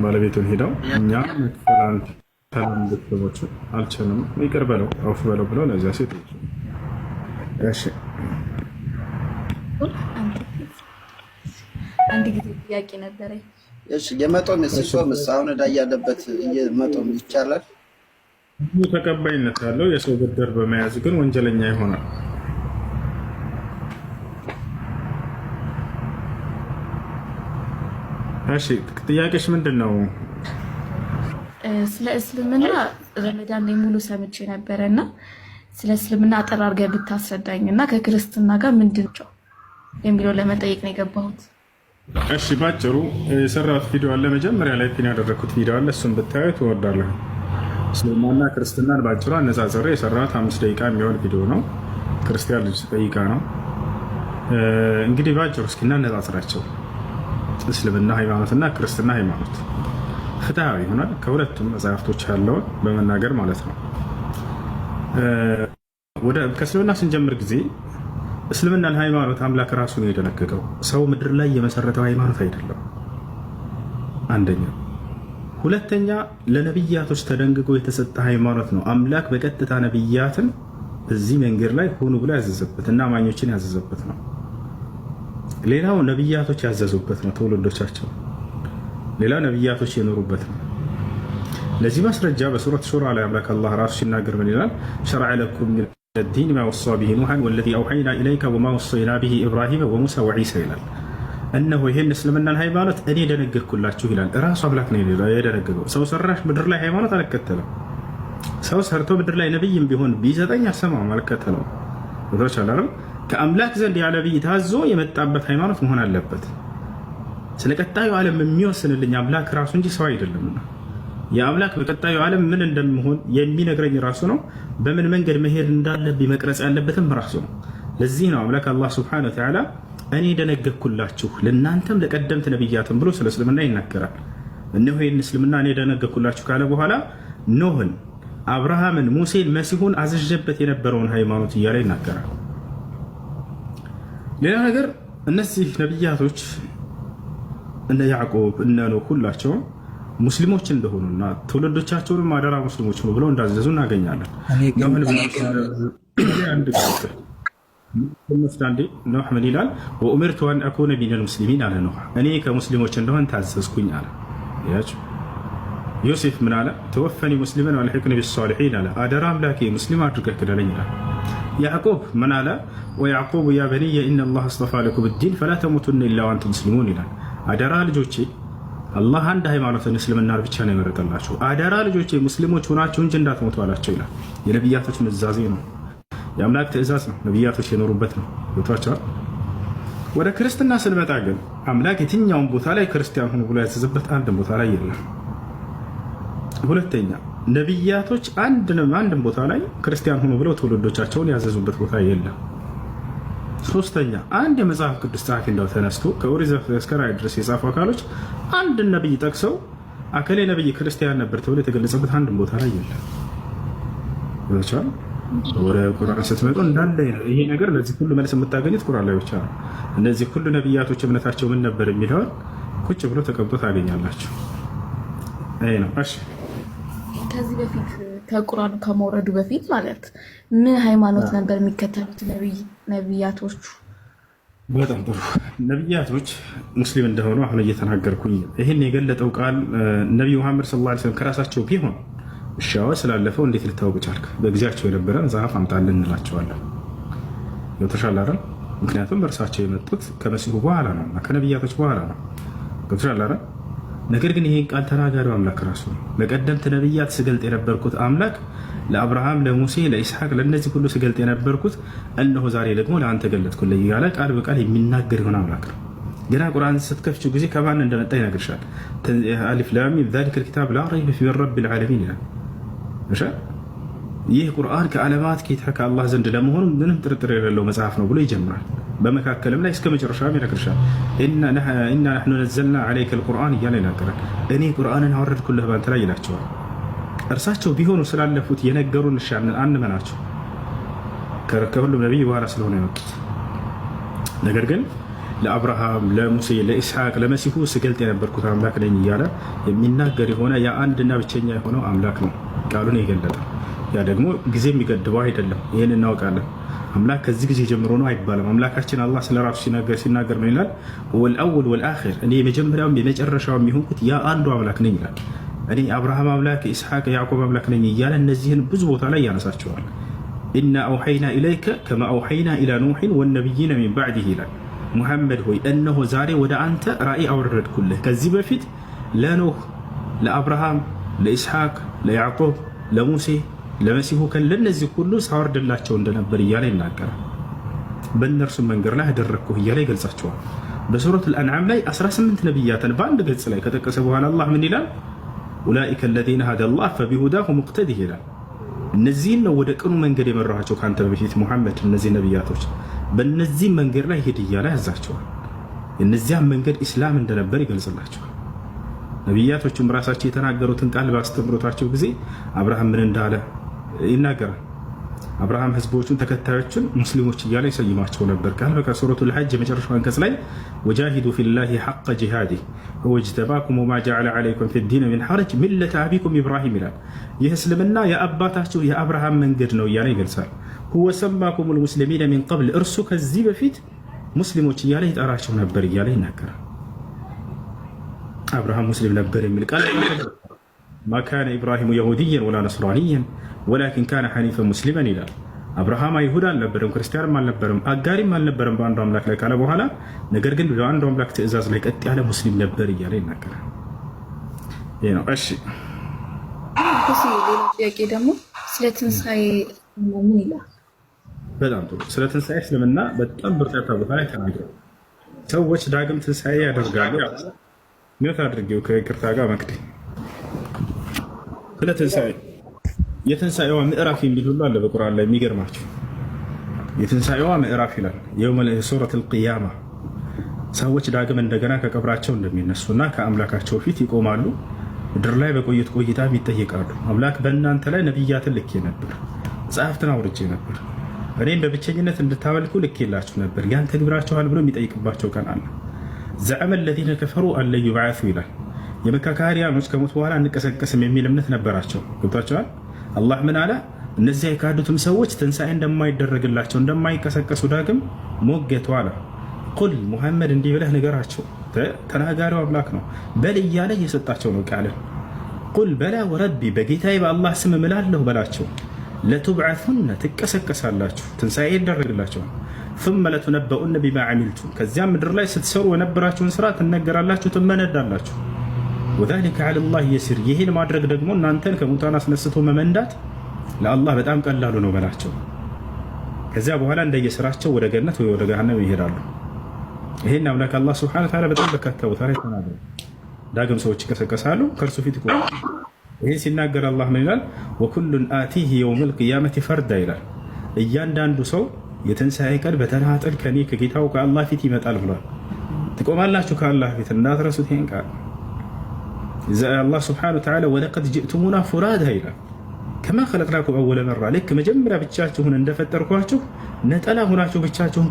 ባለቤቱን ሄደው እኛ መክፈል አንችልም፣ ቤተሰቦቹ አልችልም፣ ይቅር በለው አውፍ በለው ብለው ለዚያ ሴት። እሺ። አንድ ጊዜ ጥያቄ ነበረኝ። እሺ፣ የመጦም ሲጾምስ አሁን ዕዳ እያለበት መጦም ይቻላል? ተቀባይነት ያለው የሰው ብድር በመያዝ ግን ወንጀለኛ ይሆናል። እሺ፣ ጥያቄሽ ምንድን ነው? ስለ እስልምና ረመዳን ላይ ሙሉ ሰምቼ ነበረ እና ስለ እስልምና አጠር አድርገህ ብታስረዳኝ እና ከክርስትና ጋር ምንድን ነው የሚለው ለመጠየቅ ነው የገባሁት። እሺ፣ ባጭሩ የሰራሁት ቪዲዮ አለ። መጀመሪያ ላይ pin ያደረግኩት ቪዲዮ አለ። እሱን ብታዩት እወዳለሁ። እስልምናና ክርስትናን ባጭሩ አነጻጽሬ የሰራሁት 5 ደቂቃ የሚሆን ቪዲዮ ነው። ክርስቲያን ልጅ ጠይቃ ነው። እንግዲህ ባጭሩ እስኪ እናነጻጽራቸው። እስልምና ሃይማኖትና ክርስትና ሃይማኖት ፍትሐዊ ይሆናል ከሁለቱም መጽሐፍቶች ያለውን በመናገር ማለት ነው። ከእስልምና ስንጀምር ጊዜ እስልምናን ሃይማኖት አምላክ ራሱ ነው የደነገገው። ሰው ምድር ላይ የመሰረተው ሃይማኖት አይደለም። አንደኛ። ሁለተኛ፣ ለነቢያቶች ተደንግጎ የተሰጠ ሃይማኖት ነው። አምላክ በቀጥታ ነቢያትን እዚህ መንገድ ላይ ሆኑ ብሎ ያዘዘበት እና አማኞችን ያዘዘበት ነው። ሌላው ነቢያቶች ያዘዙበት ነው ትውልዶቻቸው። ሌላው ነቢያቶች የኖሩበት ነው። ለዚህ ማስረጃ በሱረት ሹራ ላይ አምላክ አላህ ራሱ ሲናገር ምን ይላል? شرع لكم من الدين ما وصى به نوحا والذي أوحينا إليك وما وصينا به إبراهيم وموسى وعيسى ይላል። እነሆ ይህን እስልምናን ሃይማኖት እኔ ደነገግኩላችሁ ይላል። ራሱ አምላክ ነው የደነገገው። ሰው ሰራሽ ምድር ላይ ሃይማኖት አልከተለም። ሰው ሰርቶ ምድር ላይ ነብይም ቢሆን ቢሰጠኝ አልሰማውም፣ አልከተለውም። ከአምላክ ዘንድ ያ ነብይ ታዞ የመጣበት ሃይማኖት መሆን አለበት። ስለ ቀጣዩ ዓለም የሚወስንልኝ አምላክ ራሱ እንጂ ሰው አይደለምና የአምላክ በቀጣዩ ዓለም ምን እንደምሆን የሚነግረኝ ራሱ ነው። በምን መንገድ መሄድ እንዳለብኝ መቅረጽ ያለበትም ራሱ ነው። ለዚህ ነው አምላክ አላህ سبحانه وتعالى እኔ ደነገግኩላችሁ ለእናንተም ለቀደምት ነቢያትም ብሎ ስለ እስልምና ይናገራል። እነሆ ይህን እስልምና እኔ ደነገግኩላችሁ ካለ በኋላ ኖህን፣ አብርሃምን፣ ሙሴን፣ መሲሁን አዝዤበት የነበረውን ሃይማኖት እያለ ይናገራል። ሌላ ነገር እነዚህ ነቢያቶች እነ ያዕቆብ እነ ኖህ ሁላቸውም ሙስሊሞች እንደሆኑና ትውልዶቻቸውንም አደራ ሙስሊሞች ነው ብለው እንዳዘዙ እናገኛለን። ኖህ ምን ይላል? وأمرت أن أكون من المسلمين አለ ኖህ። እኔ ከሙስሊሞች እንደሆን ታዘዝኩኝ አለ። ዮሴፍ ምን አለ? توفني مسلما وألحقني بالصالحين አለ። አደራ አምላኬ ሙስሊም አድርገህ ግደለኝ ይላል። ያዕቆብ ምን አለ? ويعقوب يا بني إن الله اصطفى لكم الدين فلا تموتن إلا وأنتم مسلمون ይላል። አደራ ልጆቼ አላህ አንድ ሃይማኖትን እስልምና ብቻ ነው የመረጠላችሁ። አደራ ልጆቼ ሙስሊሞች ሆናችሁ እንጂ እንዳትሞቱ አላቸው ይላል። የነቢያቶች ኑዛዜ ነው፣ የአምላክ ትእዛዝ ነው፣ ነቢያቶች የኖሩበት ነው። ገብቷቸዋል። ወደ ክርስትና ስንመጣ ግን አምላክ የትኛውን ቦታ ላይ ክርስቲያን ሁኑ ብሎ ያዘዘበት አንድም ቦታ ላይ የለም። ሁለተኛ፣ ነቢያቶች አንድም ቦታ ላይ ክርስቲያን ሁኑ ብለው ትውልዶቻቸውን ያዘዙበት ቦታ የለም። ሶስተኛ፣ አንድ የመጽሐፍ ቅዱስ ጸሐፊ እንደው ተነስቶ ከኦሪት ዘፍጥረት እስከ ራዕይ ድረስ የጻፉ አካሎች አንድ ነብይ ጠቅሰው አከሌ ነብይ ክርስቲያን ነበር ተብሎ የተገለጸበት አንድም ቦታ ላይ የለም። ወደ ቁርአን ስትመጡ እንዳለ ይሄ ነገር ለዚህ ሁሉ መልስ የምታገኙት ቁርአን ላይ ብቻ ነው። እነዚህ ሁሉ ነብያቶች እምነታቸው ምን ነበር የሚለውን ቁጭ ብሎ ተቀምጦ ታገኛላችሁ። ይሄ ነው። እሺ። ከዚህ በፊት ከቁርአኑ ከመውረዱ በፊት ማለት ምን ሃይማኖት ነበር የሚከተሉት ነቢያቶቹ? በጣም ጥሩ። ነቢያቶች ሙስሊም እንደሆኑ አሁን እየተናገርኩኝ ይህን የገለጠው ቃል ነቢዩ መሐመድ صلى الله عليه وسلم ከራሳቸው ቢሆን እሻዋ ስላለፈው እንዴት ልታወቅ ቻልክ? በጊዜያቸው የነበረ መጽሐፍ አምጣልን እንላቸዋለን። ገብቶሻል አይደል? ምክንያቱም እርሳቸው የመጡት ከመሲሁ በኋላ ነው፣ ከነቢያቶች በኋላ ነው። ገብቶሻል አይደል? ነገር ግን ይህን ቃል ተናጋሪው አምላክ ራሱ ነው። ለቀደምት ነቢያት ስገልጥ የነበርኩት አምላክ ለአብርሃም፣ ለሙሴ፣ ለኢስሐቅ ለእነዚህ ሁሉ ስገልጥ የነበርኩት እነሆ ዛሬ ደግሞ ለአንተ ገለጥኩልህ እያለ ቃል በቃል የሚናገር የሆነ አምላክ ነው። ገና ቁርአን ስትከፍችው ጊዜ ከማን እንደመጣ ይነግርሻል። ألف لام ميم ذلك الكتاب لا ريب فيه من رب العالمين ይላል። ይህ ቁርአን ከዓለማት ጌታ ከአላህ ዘንድ ለመሆኑ ምንም ጥርጥር የሌለው መጽሐፍ ነው ብሎ ይጀምራል። በመካከልም ላይ እስከ መጨረሻም ይነግርሻል። إنا نحن نزلنا عليك القرآن እያለ ይናገራል። እኔ ቁርአንን አወረድኩልህ በአንተ ላይ ይላቸዋል። እርሳቸው ቢሆኑ ስላለፉት የነገሩን እሺ አንመናቸው፣ ከሁሉም ነቢይ በኋላ ስለሆነ የመጡት። ነገር ግን ለአብርሃም፣ ለሙሴ፣ ለኢስሐቅ፣ ለመሲሁ ስገልጥ የነበርኩት አምላክ ነኝ እያለ የሚናገር የሆነ ያ አንድና ብቸኛ የሆነው አምላክ ነው ቃሉን የገለጠ። ያ ደግሞ ጊዜ የሚገድበው አይደለም። ይህን እናውቃለን። አምላክ ከዚህ ጊዜ ጀምሮ ነው አይባልም። አምላካችን አላህ ስለ ራሱ ሲናገር ምን ይላል? والأول والآخر፣ እኔ የመጀመሪያውም የመጨረሻውም የሆንኩት ያ አንዱ አምላክ ነኝ ይላል። እኔ አብርሃም አምላክ፣ ኢስሐቅ፣ ያዕቆብ አምላክ ነኝ እያለ እነዚህን ብዙ ቦታ ላይ ያነሳቸዋል። إنا أوحينا إليك كما أوحينا إلى نوح والنبيين من بعده ይላል። ሙሐመድ ሆይ እነሆ ዛሬ ወደ አንተ ራእይ አወረድኩልህ ከዚህ በፊት ለኖህ፣ ለአብርሃም፣ ለኢስሐቅ፣ ለያዕቆብ፣ ለሙሴ፣ ለመሲሁ ለእነዚህ ሁሉ ሳወርድላቸው እንደነበር እያለ ይናገራል። በእነርሱም መንገድ ላይ አደረግኩህ እያለ ይገልጻቸዋል። በሱረት አልአንዓም ላይ 18 ነቢያትን በአንድ ገጽ ላይ ከጠቀሰ በኋላ አላህ ምን ይላል? أولئك الذين هدى الله فبهداه مقتده ይላል። እነዚህን ነው ወደ ቅኑ መንገድ የመራኋቸው ከአንተ በፊት ሙሐመድ፣ እነዚህ ነቢያቶች በእነዚህ መንገድ ላይ ሂድ እያለ ያዛቸዋል። የእነዚያም መንገድ ኢስላም እንደነበር ይገልጽላቸዋል። ነቢያቶቹም ራሳቸው የተናገሩትን ቃል ባስተምሮታቸው ጊዜ አብርሃም ምን እንዳለ ይናገራል። አብርሃም ህዝቦቹን ተከታዮችን ሙስሊሞች እያለ ይሰይማቸው ነበር። ቃል በቃል ሱረቱል ሐጅ የመጨረሻው አንቀጽ ላይ وجاهدوا في الله حق جهاده هو اجتباكم وما جعل عليكم في الدين من حرج ملة أبيكم إبراهيم ይላል። ይህ እስልምና የአባታችሁ የአብርሃም መንገድ ነው እያለ ይገልጻል። هو سماكم المسلمين من قبل፣ እርሱ ከዚህ በፊት ሙስሊሞች እያለ ይጠራቸው ነበር እያለ ይናገራል። አብርሃም ሙስሊም ነበር የሚል ቃል ما كان إبراهيم يهوديا ولا نصرانيا ولكن كان حنيفا مسلما ይላል። አብርሃም አይሁድ አልነበረም፣ ክርስቲያንም አልነበረም፣ አጋሪም አልነበረም በአንዱ አምላክ ላይ ካለ በኋላ ነገር ግን በአንዱ አምላክ ትእዛዝ ላይ ቀጥ ያለ ሙስሊም ነበር እያለ ይናገራል። ይህ ነው። እሺ ሌላ ጥያቄ ደግሞ ስለ ትንሣኤ ምን ይላል? በጣም ጥሩ። ስለ ትንሣኤ እስልምና በጣም በርካታ ቦታ ላይ ተናግሯል። ሰዎች ዳግም ትንሣኤ ያደርጋሉ። mute አድርጌው ከይቅርታ ጋር መክዲ ስለ ትንሣኤ የትንሣኤዋ ምዕራፍ የሚል ሁሉ አለ በቁርአን ላይ። የሚገርማቸው የትንሣኤዋ ምዕራፍ ይላል ሱረት አልቅያማ። ሰዎች ዳግም እንደገና ከቀብራቸው እንደሚነሱና ከአምላካቸው ፊት ይቆማሉ። ምድር ላይ በቆዩት ቆይታም ይጠይቃሉ። አምላክ በእናንተ ላይ ነቢያትን ልኬ ነበር፣ መጽሐፍትን አውርጄ ነበር፣ እኔም በብቸኝነት እንድታመልኩ ልኬላችሁ ነበር፣ ያን ተግብራችኋል ብሎ የሚጠይቅባቸው ቀን አለ። زعم الذين كفروا أن لن يبعثوا ይላል። የመካ ከሃዲያኖች ከሞት በኋላ አንቀሰቀስም የሚል እምነት ነበራቸው። ገብቷቸዋል። አላህ ምን አለ? እነዚያ የካዱትም ሰዎች ትንሣኤ እንደማይደረግላቸው እንደማይቀሰቀሱ ዳግም ሞገቱ አለ። قل ሙሐመድ እንዲህ ብለህ ንገራቸው። ተናጋሪው አምላክ ነው። በል እያለ እየሰጣቸው ነው ቃልን። قل بلى وربي በጌታዬ በአላህ ስም እምላለሁ በላቸው። لتبعثن ትቀሰቀሳላችሁ፣ ትንሣኤ ይደረግላቸዋል። ثم لتنبؤن بما عملتم ከዚያም ምድር ላይ ስትሰሩ የነበራችሁን ስራ ትነገራላችሁ፣ ትመነዳላችሁ። وذلك على الله يسير ይህን ማድረግ ደግሞ እናንተን ከሙታን አስነስቶ መመንዳት ለአላህ በጣም ቀላሉ ነው በላቸው። ከዚያ በኋላ እንደየስራቸው ወደ ገነት ወይ ወደ ገሃነም ይሄዳሉ። ይሄን አምላክ አላህ سبحانه وتعالى በጣም በርካታ ቦታ ላይ ተናግሯል። ዳግም ሰዎች ይቀሰቀሳሉ፣ ከእርሱ ፊት ይቆማሉ። ይህን ሲናገር አላህ ምን ይላል? وكل آتيه يوم القيامة فردا ይላል። እያንዳንዱ ሰው የትንሣኤ ቀን በተናጠል ከኔ ከጌታው ከአላህ ፊት ይመጣል ብሏል። ትቆማላችሁ ከአላህ ፊት እንዳትረሱት ይሄን ቃል። አላህ سبحانه وتعالى ولقد جئتمونا فرادى ይላል። كما خلقناكم أول مرة ልክ መጀመሪያ ብቻችሁን እንደፈጠርኳችሁ ነጠላ ሁናችሁ ብቻችሁን